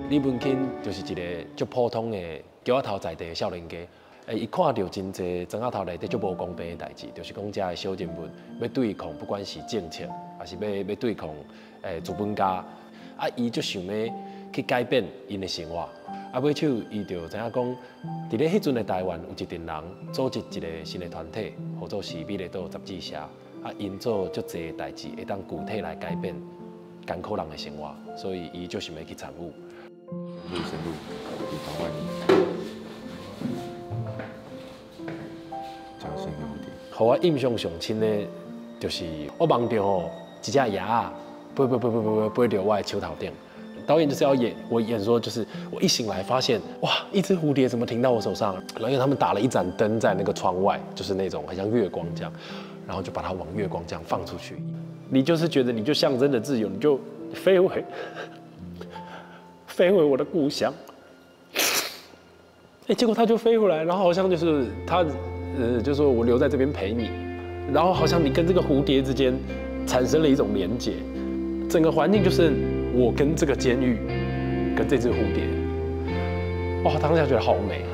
李文卿就是一個足普通的橋仔頭在地的少年家，伊看著真濟莊仔頭內底足無公平的代誌，就是講遮的小人物欲對抗，不管是政策，抑是欲對抗資本家，啊，伊足想欲去改變𪜶的生活，啊，尾手伊就知影講，佇咧彼陣的台灣有一陣人組織一个新的團體，號做是美麗島雜誌社，啊，𪜶做足濟代誌，會當具體來改變艱苦人的生活，所以伊就想欲去參與。深入深入，以防萬一。相信有點。予我印象上深的，就是我夢著吼一隻蛾仔飛飛飛飛飛飛飛著我的手頭頂。導演就是要演我演說，就是我一醒來發現，哇，一隻蝴蝶怎麼停到我手上？然後因為他們打了一盞燈在那個窗外，就是那種很像月光這樣，然後就把它往月光這樣放出去。你就是覺得你就象徵著自由，你就飛回。飛回我的故鄉，哎，結果他就飛回來，然後好像就是他，就說我留在這邊陪你，然後好像你跟這個蝴蝶之間產生了一種連結，整個環境就是我跟這個監獄，跟這隻蝴蝶，哇，當下覺得好美。